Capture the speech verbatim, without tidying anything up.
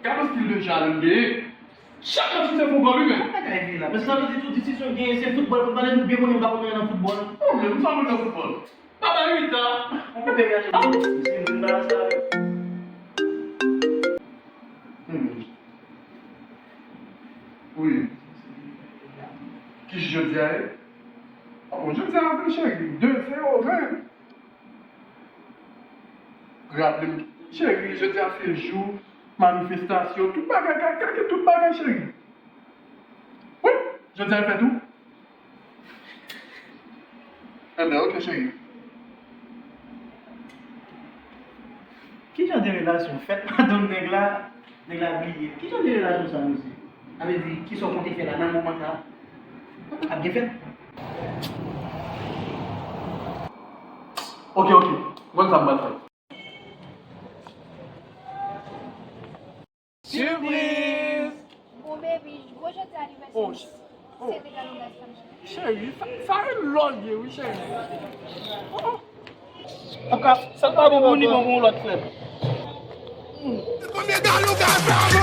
Gade yon stil de jwè m genyen. Chak match se foutbòl wi men. Bagay vye la. Men sa vle di tout disisyon genyen se foutbòl, foutbòl, nou byen konnen m pa konn anyen nan foutbòl. Mwen menm, m pa konn nan foutbòl. Papa Rita. Mwen koupe gade. Se vin balans la. Hmm. Wi. Ki jou jodi a ye? Oh, jodi a ven cheri, de zewo ven. Raple m, cheri, jodi a se jou manifestasyon, tout bagay, ka, ka gen tout bagay, cheri. Wi, jodi a fèt ou. Enben, ok, cheri. Ki jan de relasyon fèt madanm nèg la, nèg la bliye? Ki jan de relasyon sa, mesye? Sa vle di, kisa w konte fè la nan moman sa? Ap byen fèt? Ok, ok. Mwen sa m pral fè. Sipriz! Bon, baby, gwo jodi anivèsè. Oh, ch- oh. Se te galo gaz pa m cheri. Cheri, sa, sa e lòl ye, wi, cheri. Oh. An ka, sa pa bon pou ni bon pou yon lòt frè. Konbyen galo gaz sa?